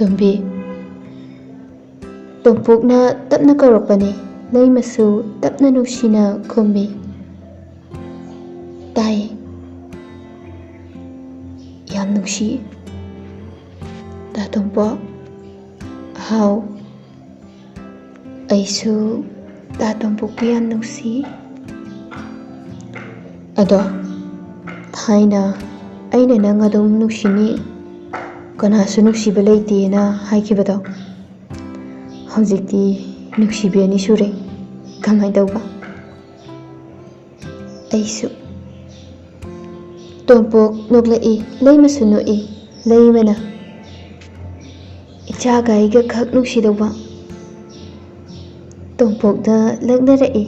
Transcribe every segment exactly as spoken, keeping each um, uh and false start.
"ꯇꯣꯝꯕꯤ"꯫ ꯇꯣꯝꯄꯣꯛꯅ ꯇꯞꯅ ꯀꯧꯔꯛꯄꯅꯤ꯫ ꯂꯩꯃꯁꯨ ꯇꯞꯅ ꯅꯨꯡꯁꯤꯅ ꯈꯨꯝꯃꯤ, "ꯇꯥꯏ꯫ ꯌꯥꯝ ꯅꯨꯡꯁꯤ꯫ ꯇꯥ ꯇꯣꯝꯄꯣꯛ"꯫ "ꯍꯥꯎ"꯫ "ꯑꯩꯁꯨ ꯇꯥ ꯇꯣꯝꯄꯣꯛꯄꯨ ꯌꯥꯝ ꯅꯨꯡꯁꯤ꯫ ꯑꯗꯣ ꯊꯥꯏꯅ ꯑꯩꯅ ꯅꯪ ꯑꯗꯨꯝ ꯅꯨꯡꯁꯤꯅꯤ, ꯀꯅꯥꯁꯨ ꯅꯨꯡꯁꯤꯕ ꯂꯩꯇꯦꯅ ꯍꯥꯏꯈꯤꯕꯗꯣ, ꯍꯧꯖꯤꯛꯇꯤ ꯅꯨꯡꯁꯤꯕꯤ ꯑꯅꯤ ꯁꯨꯔꯦ꯫ ꯀꯃꯥꯏ ꯇꯧꯕ?" "ꯑꯩꯁꯨ"꯫ ꯇꯣꯝꯄꯣꯛ ꯅꯣꯛꯂꯛꯏ, ꯂꯩꯃꯁꯨ ꯅꯣꯛꯏ꯫ ꯂꯩꯃꯅ, "ꯏꯆꯥꯒ ꯑꯩꯒ ꯈꯛ ꯅꯨꯡꯁꯤꯗꯧꯕ?" ꯇꯣꯝꯄꯣꯛꯅ ꯂꯛꯅꯔꯛꯏ,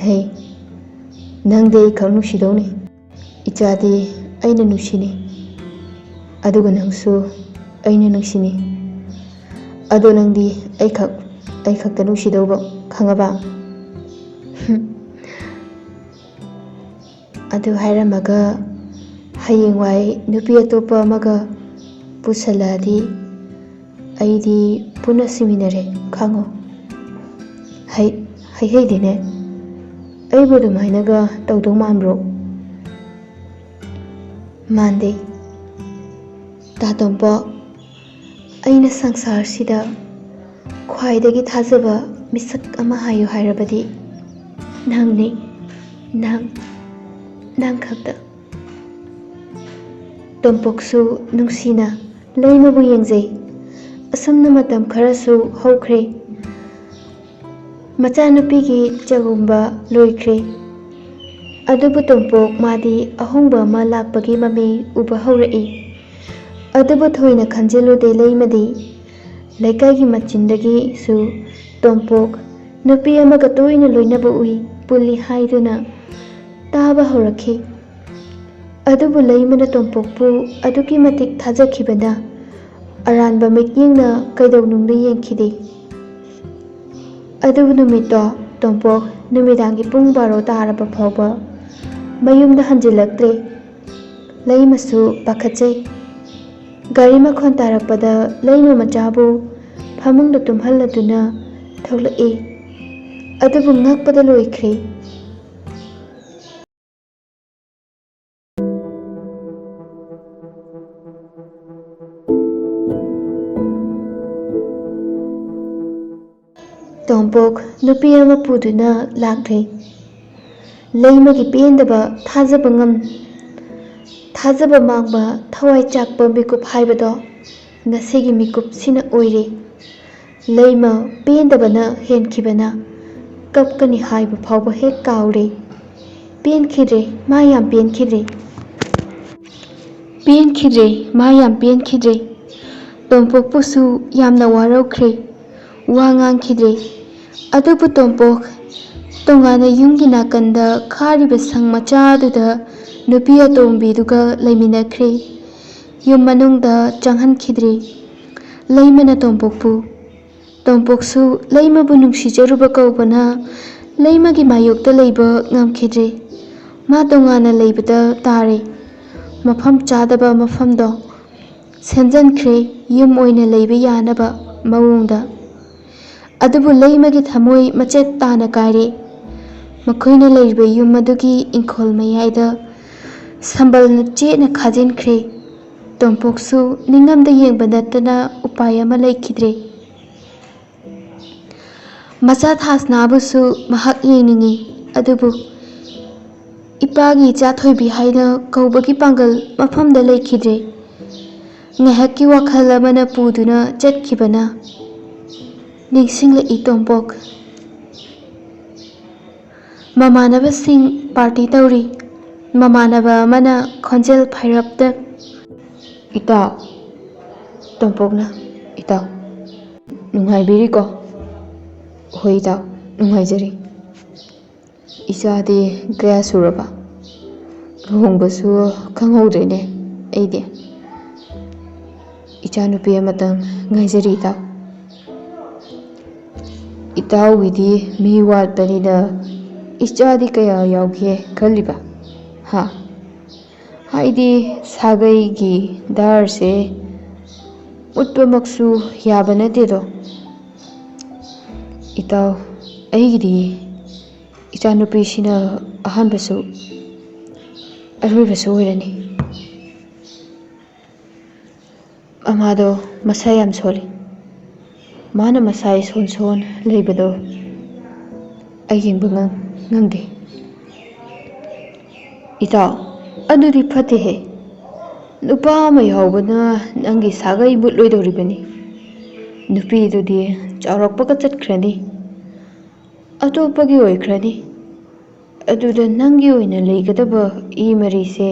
"ꯍꯦ, ꯅꯪꯗꯤ ꯑꯩ ꯈꯛ ꯅꯨꯡꯁꯤꯗꯧꯅꯤ꯫ ꯏꯆꯥꯗꯤ ꯑꯩꯅ ꯅꯨꯡꯁꯤꯅꯤ, ꯑꯗꯨꯒ ꯅꯪꯁꯨ ꯑꯩꯅ ꯅꯨꯡꯁꯤꯅꯤ꯫ ꯑꯗꯣ ꯅꯪꯗꯤ ꯑꯩꯈꯛ, ꯑꯩꯈꯛꯇ ꯅꯨꯡꯁꯤꯗꯧꯕ, ꯈꯪꯉꯕ?" ꯍꯨꯝ꯫ ꯑꯗꯨ ꯍꯥꯏꯔꯝꯃꯒ, "ꯍꯌꯦꯡꯋꯥꯏ ꯅꯨꯄꯤ ꯑꯇꯣꯞꯄ ꯑꯃꯒ ꯄꯨꯁꯜꯂꯛꯑꯗꯤ ꯑꯩꯗꯤ ꯄꯨꯟꯅ ꯁꯤꯃꯤꯟꯅꯔꯦ, ꯈꯪꯉꯣ"꯫ ꯍꯩ, ꯍꯩꯍꯩꯗꯦꯅꯦ꯫ ꯑꯩꯕꯨ ꯑꯗꯨꯃꯥꯏꯅꯒ ꯇꯧꯗꯧ ꯃꯥꯟꯕ꯭ꯔꯣ? ꯃꯥꯟꯗꯦ꯫ ꯇꯥ ꯇꯣꯝꯄꯣꯛ, ꯑꯩꯅ ꯁꯪꯁꯥꯔꯁꯤꯗ ꯈ꯭ꯋꯥꯏꯗꯒꯤ ꯊꯥꯖꯕ ꯃꯤꯁꯛ ꯑꯃ ꯍꯥꯏꯌꯨ ꯍꯥꯏꯔꯕꯗꯤ ꯅꯪꯅꯤ꯫ ꯅꯪ, ꯅꯪ ꯈꯛꯇ꯫ ꯇꯣꯝꯄꯣꯛꯁꯨ ꯅꯨꯡꯁꯤꯅ ꯂꯩꯃꯕꯨ ꯌꯦꯡꯖꯩ꯫ ꯑꯁꯨꯝꯅ ꯃꯇꯝ ꯈꯔꯁꯨ ꯍꯧꯈ꯭ꯔꯦ꯫ ꯃꯆꯥꯅꯨꯄꯤꯒꯤ ꯆꯒꯨꯝꯕ ꯂꯣꯏꯈ꯭ꯔꯦ꯫ ꯑꯗꯨꯕꯨ ꯇꯣꯝꯄꯣꯛ ꯃꯥꯗꯤ ꯑꯍꯣꯡꯕ ꯑꯃ ꯂꯥꯛꯄꯒꯤ ꯃꯃꯤ ꯎꯕ ꯍꯧꯔꯛꯏ꯫ ꯑꯗꯨꯕꯨ ꯊꯣꯏꯅ ꯈꯟꯖꯤꯜꯂꯨꯗꯦ ꯂꯩꯃꯗꯤ꯫ ꯂꯩꯀꯥꯏꯒꯤ ꯃꯆꯤꯟꯗꯒꯤꯁꯨ ꯇꯣꯝꯄꯣꯛ ꯅꯨꯄꯤ ꯑꯃꯒ ꯇꯣꯏꯅ ꯂꯣꯏꯅꯕ ꯎꯏ, ꯄꯨꯜꯂꯤ ꯍꯥꯏꯗꯨꯅ ꯇꯥꯕ ꯍꯧꯔꯛꯈꯤ꯫ ꯑꯗꯨꯕꯨ ꯂꯩꯃꯅ ꯇꯣꯝꯄꯣꯛꯄꯨ ꯑꯗꯨꯛꯀꯤ ꯃꯇꯤꯛ ꯊꯥꯖꯈꯤꯕꯅ ꯑꯔꯥꯟꯕ ꯃꯤꯠꯌꯦꯡꯅ ꯀꯩꯗꯧꯅꯨꯡꯗ ꯌꯦꯡꯈꯤꯗꯦ꯫ ꯑꯗꯨꯕꯨ ꯅꯨꯃꯤꯠꯇꯣ ꯇꯣꯝꯄꯣꯛ ꯅꯨꯃꯤꯗꯥꯡꯒꯤ ꯄꯨꯡ ꯕꯥꯔꯣ ꯇꯥꯔꯕ ꯐꯥꯎꯕ ꯃꯌꯨꯝꯗ ꯍꯟꯖꯤꯜꯂꯛꯇ꯭ꯔꯦ꯫ ꯂꯩꯃꯁꯨ ꯄꯥꯈꯠꯆꯩ꯫ ꯒꯥꯔꯤ ꯃꯈꯣꯟ ꯇꯥꯔꯛꯄꯗ ꯂꯩꯃ ꯃꯆꯥꯕꯨ ꯐꯃꯨꯡꯗ ꯇꯨꯝꯍꯜꯂꯗꯨꯅ ꯊꯣꯛꯂꯛꯏ꯫ ꯑꯗꯨꯕꯨ ꯉꯛꯄꯗ ꯂꯣꯏꯈ꯭ꯔꯦ꯫ ꯇꯣꯝꯄꯣꯛ ꯅꯨꯄꯤ ꯑꯃ ꯄꯨꯗꯨꯅ ꯂꯥꯛꯂꯦ꯫ ꯂꯩꯃꯒꯤ ꯄꯦꯟꯗꯕ, ꯊꯥꯖꯕ ꯉꯝ-, ꯊꯥꯖꯕ ꯃꯥꯡꯕ, ꯊꯋꯥꯏ ꯆꯥꯛꯄ ꯃꯤꯀꯨꯞ ꯍꯥꯏꯕꯗꯣ ꯉꯁꯤꯒꯤ ꯃꯤꯀꯨꯞꯁꯤꯅ ꯑꯣꯏꯔꯦ꯫ ꯂꯩꯃ ꯄꯦꯟꯗꯕꯅ ꯍꯦꯟꯈꯤꯕꯅ ꯀꯞꯀꯅꯤ ꯍꯥꯏꯕ ꯐꯥꯎꯕ ꯍꯦꯛ ꯀꯥꯎꯔꯦ꯫ ꯄꯦꯟꯈꯤꯗ꯭ꯔꯦ, ꯃꯥ ꯌꯥꯝ ꯄꯦꯟꯈꯤꯗ꯭ꯔꯦ꯫ ꯄꯦꯟꯈꯤꯗ꯭ꯔꯦ, ꯃꯥ ꯌꯥꯝ ꯄꯦꯟꯈꯤꯗ꯭ꯔꯦ꯫ ꯇꯣꯝꯄꯣꯛꯄꯨꯁꯨ ꯌꯥꯝꯅ ꯋꯥꯔꯧꯈ꯭ꯔꯦ꯫ ꯋꯥ ꯉꯥꯡꯈꯤꯗ꯭ꯔꯦ꯫ ꯑꯗꯨꯕꯨ ꯇꯣꯝꯄꯣꯛ ꯇꯣꯉꯥꯟꯅ ꯌꯨꯝꯒꯤ ꯅꯥꯀꯟꯗ ꯈꯥꯔꯤꯕ ꯁꯪ ꯃꯆꯥꯗꯨꯗ ꯅꯨꯄꯤ ꯑꯇꯣꯝꯕꯤꯗꯨꯒ ꯂꯩꯃꯤꯟꯅꯈ꯭ꯔꯦ꯫ ꯌꯨꯝ ꯃꯅꯨꯡꯗ ꯆꯪꯍꯟꯈꯤꯗ꯭ꯔꯦ꯫ ꯂꯩꯃꯅ ꯇꯣꯝꯄꯣꯛꯄꯨ, ꯇꯣꯝꯄꯣꯛꯁꯨ ꯂꯩꯃꯕꯨ ꯅꯨꯡꯁꯤꯖꯔꯨꯕ ꯀꯧꯕꯅ ꯂꯩꯃꯒꯤ ꯃꯥꯌꯣꯛꯇ ꯂꯩꯕ ꯉꯝꯈꯤꯗ꯭ꯔꯦ꯫ ꯃꯥ ꯇꯣꯉꯥꯟꯅ ꯂꯩꯕꯗ ꯇꯥꯔꯦ꯫ ꯃꯐꯝ ꯆꯥꯗꯕ ꯃꯐꯝꯗꯣ ꯁꯦꯝꯖꯤꯟꯈ꯭ꯔꯦ, ꯌꯨꯝ ꯑꯣꯏꯅ ꯂꯩꯕ ꯌꯥꯅꯕ ꯃꯑꯣꯡꯗ꯫ ꯑꯗꯨꯕꯨ ꯂꯩꯃꯒꯤ ꯊꯃꯣꯏ ꯃꯆꯦꯠ ꯇꯥꯅ ꯀꯥꯏꯔꯦ꯫ ꯃꯈꯣꯏꯅ ꯂꯩꯔꯤꯕ ꯌꯨꯝ ꯑꯗꯨꯒꯤ ꯏꯪꯈꯣꯜ ꯃꯌꯥꯏꯗ ꯁꯝꯕꯜꯅ ꯆꯦꯠꯅ ꯈꯥꯖꯤꯟꯈ꯭ꯔꯦ꯫ ꯇꯣꯝꯄꯣꯛꯁꯨ ꯅꯤꯡꯉꯝꯗ ꯌꯦꯡꯕ ꯅꯠꯇꯅ ꯎꯄꯥꯏ ꯑꯃ ꯂꯩꯈꯤꯗ꯭ꯔꯦ꯫ ꯃꯆꯥ ꯊꯥꯁꯅꯥꯕꯨꯁꯨ ꯃꯍꯥꯛ ꯌꯦꯡꯅꯤꯡꯏ, ꯑꯗꯨꯕꯨ ꯏꯄꯥꯒꯤ ꯏꯆꯥ ꯊꯣꯏꯕꯤ ꯍꯥꯏꯅ ꯀꯧꯕꯒꯤ ꯄꯥꯡꯒꯜ ꯃꯐꯝꯗ ꯂꯩꯈꯤꯗ꯭ꯔꯦ꯫ ꯉꯥꯏꯍꯥꯛꯀꯤ ꯋꯥꯈꯜ ꯑꯃꯅ ꯄꯨꯗꯨꯅ ꯆꯠꯈꯤꯕꯅ ꯅꯤꯡꯁꯤꯡꯂꯛꯏ ꯇꯣꯝꯄꯣꯛ꯫ ꯃꯃꯥꯟꯅꯕꯁꯤꯡ ꯄꯥꯔꯇꯤ ꯇꯧꯔꯤ꯫ ꯃꯃꯥꯟꯅꯕ ꯑꯃꯅ ꯈꯣꯟꯖꯦꯜ ꯐꯩꯔꯞꯇ, "ꯏꯇꯥꯎ!" ꯇꯣꯝꯄꯣꯛꯅ, "ꯏꯇꯥꯎ, ꯅꯨꯡꯉꯥꯏꯕꯤꯔꯤꯀꯣ?" "ꯍꯣꯏ ꯏꯇꯥꯎ, ꯅꯨꯡꯉꯥꯏꯖꯔꯤ꯫ ꯏꯆꯥꯗꯤ ꯀꯌꯥ ꯁꯨꯔꯕ? ꯂꯨꯍꯣꯡꯕꯁꯨ ꯈꯪꯍꯧꯗ꯭ꯔꯦꯅꯦ ꯑꯩꯗꯤ꯫ ꯏꯆꯥꯅꯨꯄꯤ ꯑꯃꯇꯪ ꯉꯥꯏꯖꯔꯤ ꯏꯇꯥꯎ꯫ ꯏꯇꯥꯎꯒꯤꯗꯤ ꯃꯤ ꯋꯥꯠꯄꯅꯤꯅ ꯏꯆꯥꯗꯤ ꯀꯌꯥ ꯌꯥꯎꯒꯦ ꯈꯜꯂꯤꯕ? ꯍꯥ?" ꯍꯥꯏꯗꯤ ꯁꯥꯒꯩꯒꯤ ꯗꯥꯔꯁꯦ ꯎꯠꯄꯃꯛꯁꯨ ꯌꯥꯕ ꯅꯠꯇꯦꯗꯣ꯫ ꯏꯇꯥꯎ, ꯑꯩꯒꯤꯗꯤ ꯏꯆꯥꯅꯨꯄꯤꯁꯤꯅ ꯑꯍꯥꯟꯕꯁꯨ ꯑꯔꯣꯏꯕꯁꯨ ꯑꯣꯏꯔꯅꯤ꯫ ꯃꯃꯥꯗꯣ ꯃꯁꯥ ꯌꯥꯝ ꯁꯣꯜꯂꯤ꯫ ꯃꯥꯅ ꯃꯁꯥ ꯏꯁꯣꯟ ꯁꯣꯟ ꯂꯩꯕꯗꯣ ꯑꯩ ꯌꯦꯡꯕ ꯉꯝ-, ꯉꯝꯗꯦ꯫ ꯏꯇꯥꯎ, ꯑꯗꯨꯗꯤ ꯐꯠꯇꯦꯍꯦ꯫ ꯅꯨꯄꯥ ꯑꯃ ꯌꯥꯎꯕꯅ ꯅꯪꯒꯤ ꯁꯥꯒꯩ ꯃꯨꯠꯂꯣꯏꯗꯧꯔꯤꯕꯅꯤ꯫ ꯅꯨꯄꯤꯗꯨꯗꯤ ꯆꯥꯎꯔꯛꯄꯒ ꯆꯠꯈ꯭ꯔꯅꯤ, ꯑꯇꯣꯞꯄꯒꯤ ꯑꯣꯏꯈ꯭ꯔꯅꯤ꯫ ꯑꯗꯨꯗ ꯅꯪꯒꯤ ꯑꯣꯏꯅ ꯂꯩꯒꯗꯕ ꯏ ꯃꯔꯤꯁꯦ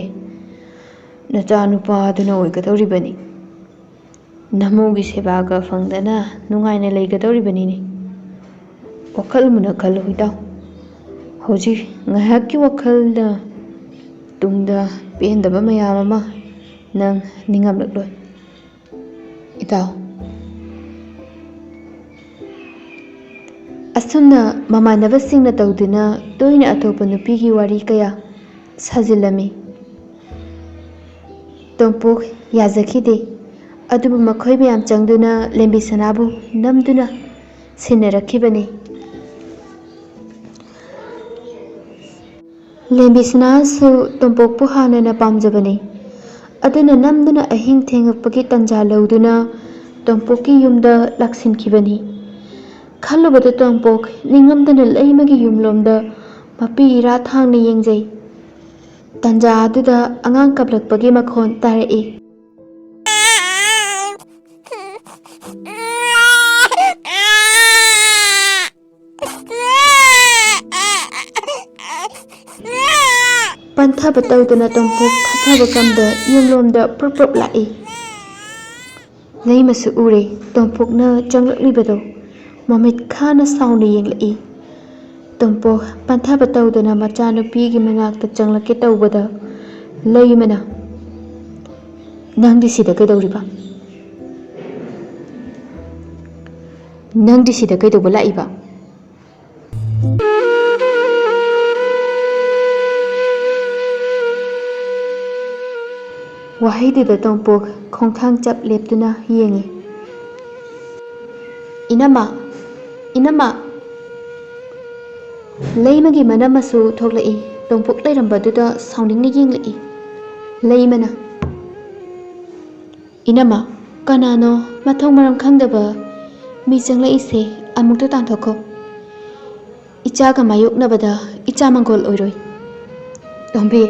ꯅꯆꯥꯅꯨꯄꯥꯗꯨꯅ ꯑꯣꯏꯒꯗꯧꯔꯤꯕꯅꯤ꯫ ꯅꯃꯧꯒꯤ ꯁꯦꯕꯥꯒ ꯐꯪꯗꯅ ꯅꯨꯡꯉꯥꯏꯅ ꯂꯩꯒꯗꯧꯔꯤꯕꯅꯤꯅꯦ꯫ ꯋꯥꯈꯜ ꯃꯨꯟꯅ ꯈꯜꯂꯨ ꯏꯇꯥꯎ꯫ ꯍꯧꯖꯤꯛ ꯉꯥꯏꯍꯥꯛꯀꯤ ꯋꯥꯈꯜꯗ ꯇꯨꯡꯗ ꯄꯦꯟꯗꯕ ꯃꯌꯥꯝ ꯑꯃ ꯅꯪ ꯅꯤꯡꯉꯝꯂꯛꯂꯣꯏ ꯏꯇꯥꯎ꯫ ꯑꯁꯨꯝꯅ ꯃꯃꯥꯟꯅꯕꯁꯤꯡꯅ ꯇꯧꯗꯨꯅ ꯇꯣꯏꯅ ꯑꯇꯣꯞꯄ ꯅꯨꯄꯤꯒꯤ ꯋꯥꯔꯤ ꯀꯌꯥ ꯁꯥꯖꯤꯜꯂꯝꯃꯤ꯫ ꯇꯣꯝꯄꯣꯛ ꯌꯥꯖꯈꯤꯗꯦ꯫ ꯑꯗꯨꯕꯨ ꯃꯈꯣꯏ ꯃꯌꯥꯝ ꯆꯪꯗꯨꯅ ꯂꯦꯝꯕꯤ ꯁꯅꯥꯕꯨ ꯅꯝꯗꯨꯅ ꯁꯤꯟꯅꯔꯛꯈꯤꯕꯅꯤ꯫ ꯂꯦꯝꯕꯤ ꯁꯅꯥꯁꯨ ꯇꯣꯝꯄꯣꯛꯄꯨ ꯍꯥꯟꯅꯅ ꯄꯥꯝꯖꯕꯅꯤ꯫ ꯑꯗꯨꯅ ꯅꯝꯗꯨꯅ ꯑꯍꯤꯡ ꯊꯦꯡꯉꯛꯄꯒꯤ ꯇꯟꯖꯥ ꯂꯧꯗꯨꯅ ꯇꯣꯝꯄꯣꯛꯀꯤ ꯌꯨꯝꯗ ꯂꯥꯛꯁꯤꯟꯈꯤꯕꯅꯤ꯫ ꯈꯜꯂꯨꯕꯗ ꯇꯣꯝꯄꯣꯛ ꯅꯤꯡꯉꯝꯗꯅ ꯂꯩꯃꯒꯤ ꯌꯨꯝꯂꯣꯝꯗ ꯃꯄꯤ ꯏꯔꯥ ꯊꯥꯡꯅ ꯌꯦꯡꯖꯩ꯫ ꯇꯟꯖꯥ ꯑꯗꯨꯗ ꯑꯉꯥꯡ ꯀꯞꯂꯛꯄꯒꯤ ꯃꯈꯣꯟ ꯇꯥꯔꯛꯏ꯫ ꯄꯟꯊꯕ ꯇꯧꯗꯅ ꯇꯣꯝꯄꯣꯛ ꯐꯠꯊꯕ ꯀꯝꯗ ꯌꯨꯝꯂꯣꯝꯗ ꯄ꯭ꯔꯨꯞ ꯄ꯭ꯔꯨꯞ ꯂꯥꯛꯏ꯫ ꯂꯩꯃꯁꯨ ꯎꯔꯦ ꯇꯣꯝꯄꯣꯛꯅ ꯆꯪꯂꯛꯂꯤꯕꯗꯣ꯫ ꯃꯃꯤꯠ ꯈꯥꯅ ꯁꯥꯎꯅ ꯌꯦꯡꯂꯛꯏ꯫ ꯇꯣꯝꯄꯣꯛ ꯄꯟꯊꯕ ꯇꯧꯗꯅ ꯃꯆꯥꯅꯨꯄꯤꯒꯤ ꯃꯅꯥꯛꯇ ꯆꯪꯂꯛꯀꯦ ꯇꯧꯕꯗ ꯂꯩꯃꯅ, "ꯅꯪꯗꯤ ꯁꯤꯗ ꯀꯩꯗꯧꯔꯤꯕ? ꯅꯪꯗꯤ ꯁꯤꯗ ꯀꯩꯗꯧꯕ ꯂꯥꯛꯏꯕ?" ꯋꯥꯍꯩꯗꯨꯗ ꯇꯣꯝꯄꯣꯛ ꯈꯣꯡꯊꯥꯡ ꯆꯞ ꯂꯦꯞꯇꯨꯅ ꯌꯦꯡꯉꯤ꯫ "ꯏꯅꯝꯃ, ꯏꯅꯝꯃ!" ꯂꯩꯃꯒꯤ ꯃꯅꯝ ꯑꯃꯁꯨ ꯊꯣꯛꯂꯛꯏ꯫ ꯇꯣꯝꯄꯣꯛ ꯂꯩꯔꯝꯕꯗꯨꯗ ꯁꯥꯎꯅꯤꯡꯅ ꯌꯦꯡꯂꯛꯏ꯫ ꯂꯩꯃꯅ, "ꯏꯅꯝꯃ, ꯀꯅꯥꯅꯣ ꯃꯊꯣꯡ ꯃꯔꯝ ꯈꯪꯗꯕ ꯃꯤ ꯆꯪꯂꯛꯏꯁꯦ? ꯑꯃꯨꯛꯇ ꯇꯥꯟꯊꯣꯛꯈꯣ꯫ ꯏꯆꯥꯒ ꯃꯥꯌꯣꯛꯅꯕꯗ ꯏꯆꯥ ꯃꯪꯒꯣꯜ ꯑꯣꯏꯔꯣꯏ꯫" "ꯇꯣꯝꯕꯤ!"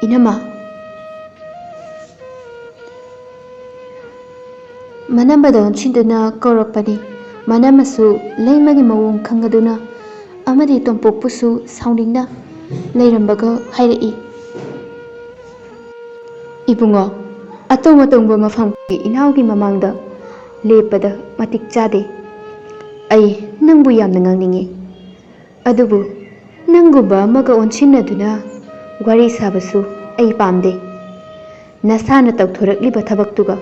"ꯏꯅꯝꯃ!" ꯃꯅꯝꯕꯗ ꯑꯣꯟꯁꯤꯟꯗꯨꯅ ꯀꯧꯔꯛꯄꯅꯤ꯫ ꯃꯅꯝꯕꯁꯨ ꯂꯩꯃꯒꯤ ꯃꯑꯣꯡ ꯈꯪꯉꯗꯨꯅ ꯑꯃꯗꯤ ꯇꯣꯝꯄꯣꯛꯄꯨꯁꯨ ꯁꯥꯎꯅꯤꯡꯅ ꯂꯩꯔꯝꯕꯒ ꯍꯥꯏꯔꯛꯏ, "ꯏꯕꯨꯡꯉꯣ, ꯑꯇꯣꯡ ꯑꯇꯣꯡꯕ ꯃꯐꯝꯒꯤ ꯏꯅꯥꯎꯒꯤ ꯃꯃꯥꯡꯗ ꯂꯦꯞꯄꯗ ꯃꯇꯤꯛ ꯆꯥꯗꯦ꯫ ꯑꯩ ꯅꯪꯕꯨ ꯌꯥꯝꯅ ꯉꯥꯡꯅꯤꯡꯉꯤ꯫ ꯑꯗꯨꯕꯨ ꯅꯪꯒꯨꯝꯕ ꯑꯃꯒ ꯑꯣꯟꯁꯤꯟꯅꯗꯨꯅ ꯋꯥꯔꯤ ꯁꯥꯕꯁꯨ ꯑꯩ ꯄꯥꯝꯗꯦ꯫ ꯅꯁꯥꯅ ꯇꯧꯊꯣꯔꯛꯂꯤꯕ ꯊꯕꯛꯇꯨꯒ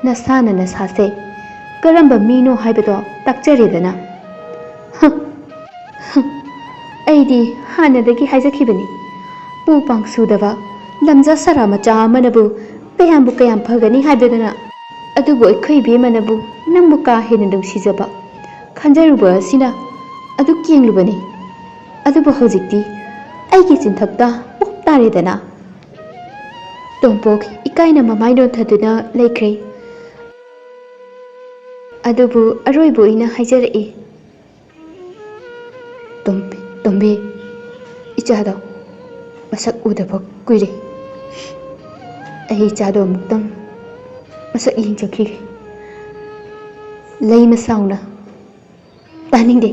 ꯅꯁꯥꯅ ꯅꯁꯥꯁꯦ ꯀꯔꯝꯕ ꯃꯤꯅꯣ ꯍꯥꯏꯕꯗꯣ ꯇꯥꯛꯆꯔꯦꯗꯅ꯫" "ꯍ, ꯍ, ꯑꯩꯗꯤ ꯍꯥꯟꯅꯗꯒꯤ ꯍꯥꯏꯖꯈꯤꯕꯅꯤ, ꯄꯨ ꯄꯥꯡ ꯁꯨꯗꯕ ꯂꯝꯖꯥ ꯁꯔꯥ ꯃꯆꯥ ꯑꯃꯅꯕꯨ ꯀꯌꯥꯝꯕꯨ ꯀꯌꯥꯝ ꯐꯒꯅꯤ ꯍꯥꯏꯕꯗꯨꯅ꯫ ꯑꯗꯨꯕꯨ ꯑꯩꯈꯣꯏ ꯏꯕꯦꯝꯃꯅꯕꯨ ꯅꯪꯕꯨ ꯀꯥ ꯍꯦꯟꯅ ꯅꯨꯡꯁꯤꯖꯕ ꯈꯟꯖꯔꯨꯕ ꯑꯁꯤꯅ ꯑꯗꯨ ꯌꯦꯡꯂꯨꯕꯅꯤ꯫ ꯑꯗꯨꯕꯨ ꯍꯧꯖꯤꯛꯇꯤ ꯑꯩꯒꯤ ꯆꯤꯟꯊꯛꯇ ꯄꯣꯞ ꯇꯥꯔꯦꯗꯅ꯫" ꯇꯣꯝꯄꯣꯛ ꯏꯀꯥꯏꯅ ꯃꯃꯥꯏ ꯅꯣꯟꯊꯗꯨꯅ ꯂꯩꯈ꯭ꯔꯦ꯫ ꯑꯗꯨꯕꯨ ꯑꯔꯣꯏꯕ ꯑꯣꯏꯅ ꯍꯥꯏꯖꯔꯛꯏ, "ꯇꯣꯝꯕꯤ, ꯇꯣꯝꯕꯤ, ꯏꯆꯥꯗꯣ ꯃꯁꯛ ꯎꯗꯕ ꯀꯨꯏꯔꯦ꯫ ꯑꯩ ꯏꯆꯥꯗꯣ ꯑꯃꯨꯛꯇꯪ ꯃꯁꯛ ꯌꯦꯡꯖꯈꯤꯒꯦ꯫" ꯂꯩꯃ ꯁꯥꯎꯅ, "ꯇꯥꯅꯤꯡꯗꯦ꯫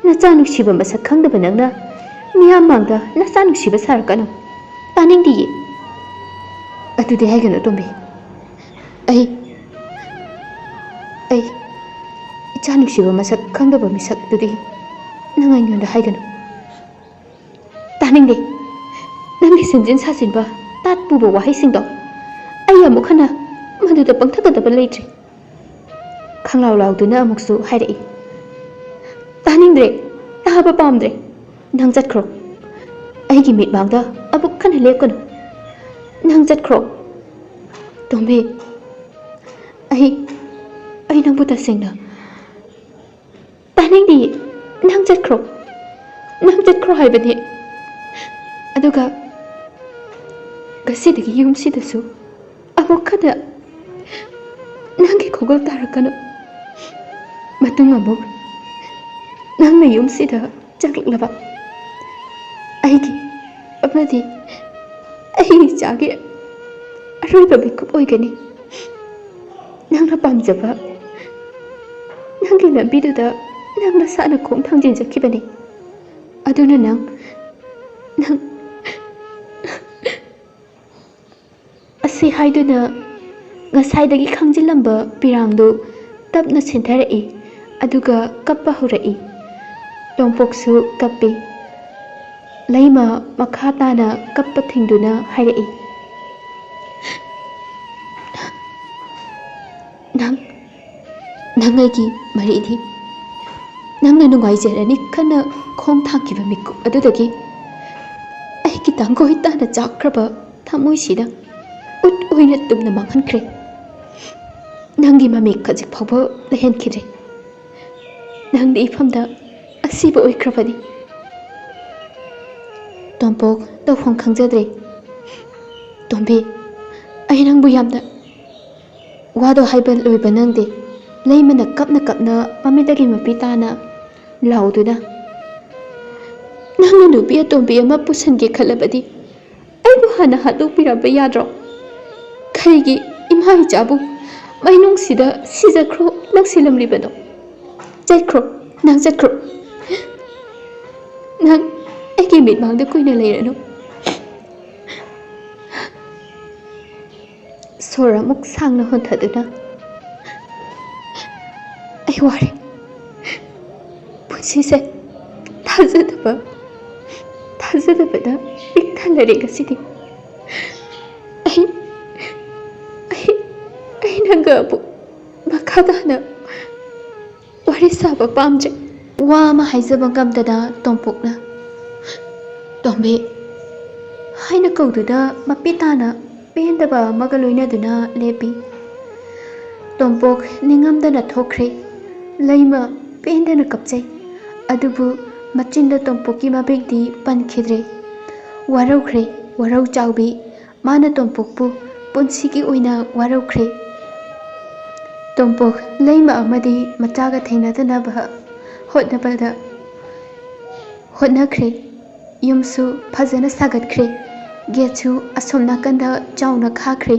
ꯅꯆꯥ ꯅꯨꯡꯁꯤꯕ ꯃꯁꯛ ꯈꯪꯗꯕ ꯅꯪꯅ ꯃꯤꯌꯥꯝ ꯃꯥꯡꯗ ꯅꯆꯥ ꯅꯨꯡꯁꯤꯕ ꯁꯥꯔꯛꯀꯅꯨ꯫ ꯇꯥꯅꯤꯡꯗꯤꯌꯦ꯫" "ꯑꯗꯨꯗꯤ ꯍꯥꯏꯒꯅꯨ, ꯇꯣꯝꯕꯤ꯫ ꯑꯩ, ꯑꯩ ꯏꯆꯥ ꯅꯨꯡꯁꯤꯕ ꯃꯁꯛ ꯈꯪꯗꯕ ꯃꯤꯁꯛꯇꯨꯗꯤ ꯅꯪ ꯑꯩꯉꯣꯟꯗ ꯍꯥꯏꯒꯅꯨ꯫" "ꯇꯥꯅꯤꯡꯗꯦ꯫ ꯅꯪꯒꯤ ꯁꯦꯝꯖꯤꯟ ꯁꯥꯖꯤꯟꯕ, ꯇꯥꯠ ꯄꯨꯕ ꯋꯥꯍꯩꯁꯤꯡꯗꯣ ꯑꯩ ꯑꯃꯨꯛ ꯍꯟꯅ ꯃꯗꯨꯗ ꯄꯪꯊꯒꯗꯕ ꯂꯩꯇ꯭ꯔꯦ꯫" ꯈꯪꯂꯥꯎ ꯂꯥꯎꯗꯨꯅ ꯑꯃꯨꯛꯁꯨ ꯍꯥꯏꯔꯛꯏ, "ꯇꯥꯅꯤꯡꯗ꯭ꯔꯦ, ꯇꯥꯕ ꯄꯥꯝꯗ꯭ꯔꯦ꯫ ꯅꯪ ꯆꯠꯈ꯭ꯔꯣ꯫ ꯑꯩꯒꯤ ꯃꯤꯠꯃꯥꯡꯗ ꯑꯃꯨꯛ ꯍꯟꯅ ꯂꯦꯞꯀꯅꯨ꯫ ꯅꯪ ꯆꯠꯈ꯭ꯔꯣ꯫ ꯇꯣꯝꯕꯤ, ꯑꯩ ꯑꯩ ꯅꯪꯕꯨ ꯇꯁꯦꯡꯅ ꯇꯥꯅꯤꯡꯗꯤꯌꯦ꯫ ꯅꯪ ꯆꯠꯈ꯭ꯔꯣ꯫ ꯅꯪ ꯆꯠꯈ꯭ꯔꯣ ꯍꯥꯏꯕꯅꯦ꯫ ꯑꯗꯨꯒ ꯉꯁꯤꯗꯒꯤ ꯌꯨꯝꯁꯤꯗꯁꯨ ꯑꯃꯨꯛ ꯍꯟꯅ ꯅꯪꯒꯤ ꯈꯣꯡꯒꯨꯜ ꯇꯥꯔꯛꯀꯅꯨ꯫ ꯃꯇꯨꯡ ꯑꯃꯨꯛ ꯅꯪꯅ ꯌꯨꯝꯁꯤꯗ ꯆꯪꯂꯛꯂꯕ ꯑꯩꯒꯤ ꯑꯃꯗꯤ ꯑꯩꯒꯤ ꯏꯆꯥꯒꯤ ꯑꯔꯣꯏꯕ ꯃꯤꯀꯨꯞ ꯑꯣꯏꯒꯅꯤ꯫ ꯅꯪꯅ ꯄꯥꯝꯖꯕ ꯅꯪꯒꯤ ꯂꯝꯕꯤꯗꯨꯗ ꯅꯪ ꯅꯁꯥꯅ ꯈꯣꯡ ꯊꯥꯡꯖꯤꯟꯖꯈꯤꯕꯅꯤ꯫ ꯑꯗꯨꯅ ꯅꯪ ꯅꯪ ꯑꯁꯤ ꯍꯥꯏꯗꯨꯅ ꯉꯁꯥꯏꯗꯒꯤ ꯈꯥꯡꯖꯤꯜꯂꯝꯕ ꯄꯤꯔꯥꯡꯗꯨ ꯇꯞꯅ ꯁꯤꯟꯊꯔꯛꯏ꯫ ꯑꯗꯨꯒ ꯀꯞꯄ ꯍꯧꯔꯛꯏ꯫ ꯇꯣꯝꯄꯣꯛꯁꯨ ꯀꯞꯄꯤ꯫ ꯂꯩꯃ ꯃꯈꯥ ꯇꯥꯅ ꯀꯞꯄ ꯊꯤꯡꯗꯨꯅ ꯍꯥꯏꯔꯛꯏ, "ꯅꯪ, ꯅꯪ ꯑꯩꯒꯤ ꯃꯔꯤꯅꯤ꯫ ꯅꯪꯅ ꯅꯨꯡꯉꯥꯏꯖꯔꯅꯤ ꯈꯟꯅ ꯈꯣꯡ ꯊꯥꯡꯈꯤꯕ ꯃꯤꯀꯨꯞ ꯑꯗꯨꯗꯒꯤ ꯑꯩꯒꯤ ꯇꯥꯡꯒꯣꯏ ꯇꯥꯅ ꯆꯥꯛꯈ꯭ꯔꯕ ꯊꯃꯣꯏꯁꯤꯗ ꯎꯠ ꯑꯣꯏꯅ ꯇꯨꯝꯅ ꯃꯥꯡꯍꯟꯈ꯭ꯔꯦ꯫ ꯅꯪꯒꯤ ꯃꯃꯤꯛ ꯈꯖꯤꯛ ꯐꯥꯎꯕ ꯂꯩꯍꯟꯈꯤꯗ꯭ꯔꯦ꯫ ꯅꯪꯗꯤ ꯏꯐꯝꯗ ꯑꯁꯤꯕ ꯑꯣꯏꯈ꯭ꯔꯕꯅꯤ꯫" ꯇꯣꯝꯄꯣꯛ ꯇꯧꯐꯝ ꯈꯪꯖꯗ꯭ꯔꯦ꯫ "ꯇꯣꯝꯕꯤ, ꯑꯩ ꯅꯪꯕꯨ ꯌꯥꯝꯅ..." ꯋꯥꯗꯣ ꯍꯥꯏꯕ ꯂꯣꯏꯕ ꯅꯪꯗꯦ꯫ ꯂꯩꯃꯅ ꯀꯞꯅ ꯀꯞꯅ ꯃꯃꯤꯠꯇꯒꯤ ꯃꯄꯤ ꯇꯥꯅ ꯂꯥꯎꯗꯨꯅ, "ꯅꯪꯅ ꯅꯨꯄꯤ ꯑꯇꯣꯝꯕꯤ ꯑꯃ ꯄꯨꯁꯟꯒꯦ ꯈꯜꯂꯕꯗꯤ ꯑꯩꯕꯨ ꯍꯥꯟꯅ ꯍꯥꯠꯇꯣꯛꯄꯤꯔꯝꯕ ꯌꯥꯗ꯭ꯔꯣ? ꯀꯔꯤꯒꯤ ꯏꯃꯥ ꯏꯆꯥꯕꯨ ꯃꯩꯅꯨꯡꯁꯤꯗ ꯁꯤꯖꯈ꯭ꯔꯣ ꯂꯪꯁꯤꯜꯂꯝꯂꯤꯕꯅꯣ? ꯆꯠꯈ꯭ꯔꯣ, ꯅꯪ ꯆꯠꯈ꯭ꯔꯣ꯫ ꯅꯪ ꯑꯩꯒꯤ ꯃꯤꯠꯃꯥꯡꯗ ꯀꯨꯏꯅ ꯂꯩꯔꯅꯨ꯫" ꯁꯣꯔ ꯑꯃꯨꯛ ꯁꯥꯡꯅ ꯍꯣꯟꯊꯗꯨꯅ, "ꯑꯩ ꯋꯥꯔꯦ꯫ ꯄꯨꯟꯁꯤꯁꯦ ꯊꯥꯖꯗꯕ, ꯊꯥꯖꯗꯕꯗ ꯄꯤꯛ ꯊꯜꯂꯔꯦ ꯉꯁꯤꯗꯤ꯫ ꯑꯩ, ꯑꯩ, ꯑꯩ ꯅꯪꯒ ꯑꯃꯨꯛ ꯃꯈꯥ ꯇꯥꯅ ꯋꯥꯔꯤ ꯁꯥꯕ ꯄꯥꯝꯗ꯭ꯔꯦ꯫" ꯋꯥ ꯑꯃ ꯍꯥꯏꯖꯕ ꯉꯝꯗꯅ ꯇꯣꯝꯄꯣꯛꯅ, "ꯇꯣꯝꯕꯤ, ꯍꯥꯏꯅ ꯀꯧꯗꯨꯅ ꯃꯄꯤ ꯇꯥꯅ ꯄꯦꯟꯗꯕ ꯑꯃꯒ ꯂꯣꯏꯅꯗꯨꯅ ꯂꯦꯞꯄꯤ꯫ ꯇꯣꯝꯄꯣꯛ ꯅꯤꯡꯉꯝꯗꯅ ꯊꯣꯛꯈ꯭ꯔꯦ꯫ ꯂꯩꯃ ꯄꯦꯟꯗꯅ ꯀꯞꯆꯩ꯫ ꯑꯗꯨꯕꯨ ꯃꯆꯤꯟꯗ ꯇꯣꯝꯄꯣꯛꯀꯤ ꯃꯃꯤꯡꯗꯤ ꯄꯟꯈꯤꯗ꯭ꯔꯦ꯫ ꯋꯥꯔꯧꯈ꯭ꯔꯦ, ꯋꯥꯔꯧ ꯆꯥꯎꯕꯤ꯫ ꯃꯥꯅ ꯇꯣꯝꯄꯣꯛꯄꯨ ꯄꯨꯟꯁꯤꯒꯤ ꯑꯣꯏꯅ ꯋꯥꯔꯧꯈ꯭ꯔꯦ꯫ ꯇꯣꯝꯄꯣꯛ ꯂꯩꯃ ꯑꯃꯗꯤ ꯃꯆꯥꯒ ꯊꯦꯡꯅꯗꯅꯕ ꯍꯣꯠꯅꯕꯗ ꯍꯣꯠꯅꯈ꯭ꯔꯦ꯫ ꯌꯨꯝꯁꯨ ꯐꯖꯅ ꯁꯥꯒꯠꯈ꯭ꯔꯦ꯫ ꯒꯦꯠꯁꯨ ꯑꯁꯣꯝ ꯅꯥꯀꯟꯗ ꯆꯥꯎꯅ ꯈꯥꯈ꯭ꯔꯦ꯫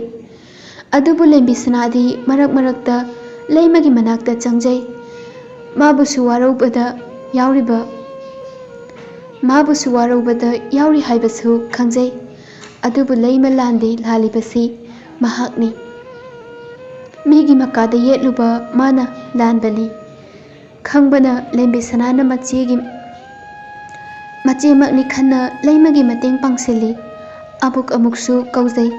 ꯑꯗꯨꯕꯨ ꯂꯦꯝꯕꯤ ꯁꯅꯥꯗꯤ ꯃꯔꯛ ꯃꯔꯛꯇ ꯂꯩꯃꯒꯤ ꯃꯅꯥꯛꯇ ꯆꯪꯖꯩ꯫ ꯃꯥꯕꯨꯁꯨ ꯋꯥꯔꯧꯕꯗ ꯌꯥꯎꯔꯤꯕ, ꯃꯥꯕꯨꯁꯨ ꯋꯥꯔꯧꯕꯗ ꯌꯥꯎꯔꯤ ꯍꯥꯏꯕꯁꯨ ꯈꯪꯖꯩ꯫ ꯑꯗꯨꯕꯨ ꯂꯩꯃ ꯂꯥꯟꯗꯤ ꯂꯥꯜꯂꯤꯕꯁꯤ ꯃꯍꯥꯛꯅꯤ꯫ ꯃꯤꯒꯤ ꯃꯀꯥꯗ ꯌꯦꯠꯂꯨꯕ ꯃꯥꯅ ꯂꯥꯟꯕꯅꯤ꯫ ꯈꯪꯕꯅ ꯂꯦꯝꯕꯤ ꯁꯅꯥꯅ ꯃꯆꯦꯒꯤ, ꯃꯆꯦꯃꯛꯅꯤ ꯈꯟꯅ ꯂꯩꯃꯒꯤ ꯃꯇꯦꯡ ꯄꯥꯡꯁꯤꯜꯂꯤ꯫ ꯑꯃꯨꯛ ꯑꯃꯨꯛꯁꯨ ꯀꯧꯖꯩ꯫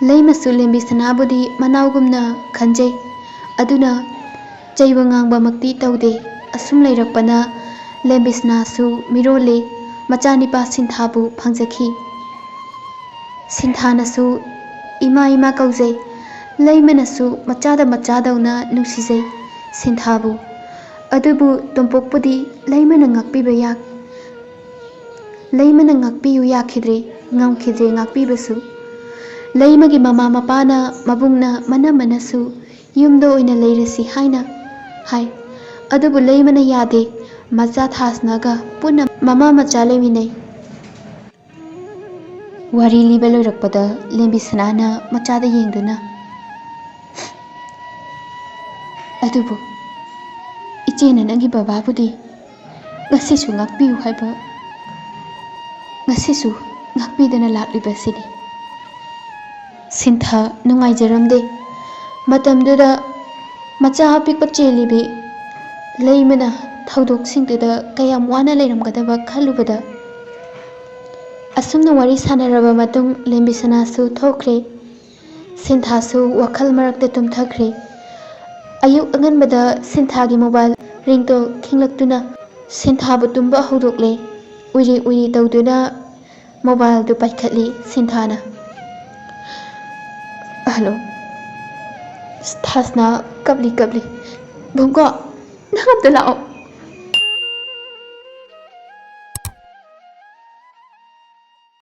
ꯂꯩꯃꯁꯨ ꯂꯦꯝꯕꯤ ꯁꯅꯥꯕꯨꯗꯤ ꯃꯅꯥꯎꯒꯨꯝꯅ ꯈꯟꯖꯩ꯫ ꯑꯗꯨꯅ ꯆꯩꯕ ꯉꯥꯡꯕꯃꯛꯇꯤ ꯇꯧꯗꯦ꯫ ꯑꯁꯨꯝ ꯂꯩꯔꯛꯄꯅ ꯂꯦꯝꯕꯤ ꯁꯅꯥꯁꯨ ꯃꯤꯔꯣꯜꯂꯤ꯫ ꯃꯆꯥꯅꯤꯄꯥ ꯁꯤꯟꯊꯥꯕꯨ ꯐꯪꯖꯈꯤ꯫ ꯁꯤꯟꯊꯥꯅꯁꯨ "ꯏꯃꯥ, ꯏꯃꯥ" ꯀꯧꯖꯩ꯫ ꯂꯩꯃꯅꯁꯨ ꯃꯆꯥꯗ ꯃꯆꯥꯗꯧꯅ ꯅꯨꯡꯁꯤꯖꯩ ꯁꯤꯟꯊꯥꯕꯨ꯫ ꯑꯗꯨꯕꯨ ꯇꯣꯝꯄꯣꯛꯄꯨꯗꯤ ꯂꯩꯃꯅ ꯉꯥꯛꯄꯤꯕ ꯌꯥ-, ꯂꯩꯃꯅ ꯉꯥꯛꯄꯤꯌꯨ ꯌꯥꯈꯤꯗ꯭ꯔꯦ, ꯉꯝꯈꯤꯗ꯭ꯔꯦ ꯉꯥꯛꯄꯤꯕꯁꯨ꯫ ꯂꯩꯃꯒꯤ ꯃꯃꯥ ꯃꯄꯥꯅ ꯃꯕꯨꯡꯅ ꯃꯅꯝꯃꯅꯁꯨ ꯌꯨꯝꯗ ꯑꯣꯏꯅ ꯂꯩꯔꯁꯤ ꯍꯥꯏꯅ ꯍꯥꯏ꯫ ꯑꯗꯨꯕꯨ ꯂꯩꯃꯅ ꯌꯥꯗꯦ꯫ ꯃꯆꯥ ꯊꯥꯁꯅꯥꯒ ꯄꯨꯟꯅ ꯃꯃꯥ ꯃꯆꯥ ꯂꯩꯃꯤꯟꯅꯩ꯫ ꯋꯥꯔꯤ ꯂꯤꯕ ꯂꯣꯏꯔꯛꯄꯗ ꯂꯦꯝꯕꯤ ꯁꯅꯥꯅ ꯃꯆꯥꯗ ꯌꯦꯡꯗꯨꯅ, "ꯑꯗꯨꯕꯨ ꯏꯆꯦꯅ ꯅꯪꯒꯤ ꯕꯕꯥꯕꯨꯗꯤ ꯉꯁꯤꯁꯨ ꯉꯥꯛꯄꯤꯌꯨ ꯍꯥꯏꯕ, ꯉꯁꯤꯁꯨ ꯉꯥꯛꯄꯤꯗꯅ ꯂꯥꯛꯂꯤꯕꯁꯤꯅꯤ꯫" ꯁꯤꯟꯊꯥ ꯅꯨꯡꯉꯥꯏꯖꯔꯝꯗꯦ꯫ ꯃꯇꯝꯗꯨꯗ ꯃꯆꯥ ꯑꯄꯤꯛꯄ ꯆꯦꯜꯂꯤꯕꯤ ꯂꯩꯃꯅ ꯊꯧꯗꯣꯛꯁꯤꯡꯗꯨꯗ ꯀꯌꯥꯝ ꯋꯥꯅ ꯂꯩꯔꯝꯒꯗꯕ ꯈꯜꯂꯨꯕꯗ꯫ ꯑꯁꯨꯝꯅ ꯋꯥꯔꯤ ꯁꯥꯟꯅꯔꯕ ꯃꯇꯨꯡ ꯂꯦꯝꯕꯤ ꯁꯅꯥꯁꯨ ꯊꯣꯛꯈ꯭ꯔꯦ꯫ ꯁꯤꯟꯊꯥꯁꯨ ꯋꯥꯈꯜ ꯃꯔꯛꯇ ꯇꯨꯝꯊꯈ꯭ꯔꯦ꯫ ꯑꯌꯨꯛ ꯑꯉꯟꯕꯗ ꯁꯤꯟꯊꯥꯒꯤ ꯃꯣꯕꯥꯏꯜ ꯔꯤꯡꯇꯣꯟ ꯈꯤꯡꯂꯛꯇꯨꯅ ꯁꯤꯟꯊꯥꯕꯨ ꯇꯨꯝꯕ ꯍꯧꯗꯣꯛꯂꯦ꯫ ꯎꯏꯔꯤ ꯎꯏꯔꯤ ꯇꯧꯗꯨꯅ ꯃꯣꯕꯥꯏꯜꯗꯨ ꯄꯥꯏꯈꯠꯂꯤ ꯁꯤꯟꯊꯥꯅ꯫ ꯍꯜꯂꯣ꯫ ꯊꯥꯁꯅꯥ ꯀꯞꯂꯤ ꯀꯞꯂꯤ꯫ "ꯕꯨꯡꯀꯣ, ꯅꯪ ꯑꯝꯇ ꯂꯥꯛꯑꯣ꯫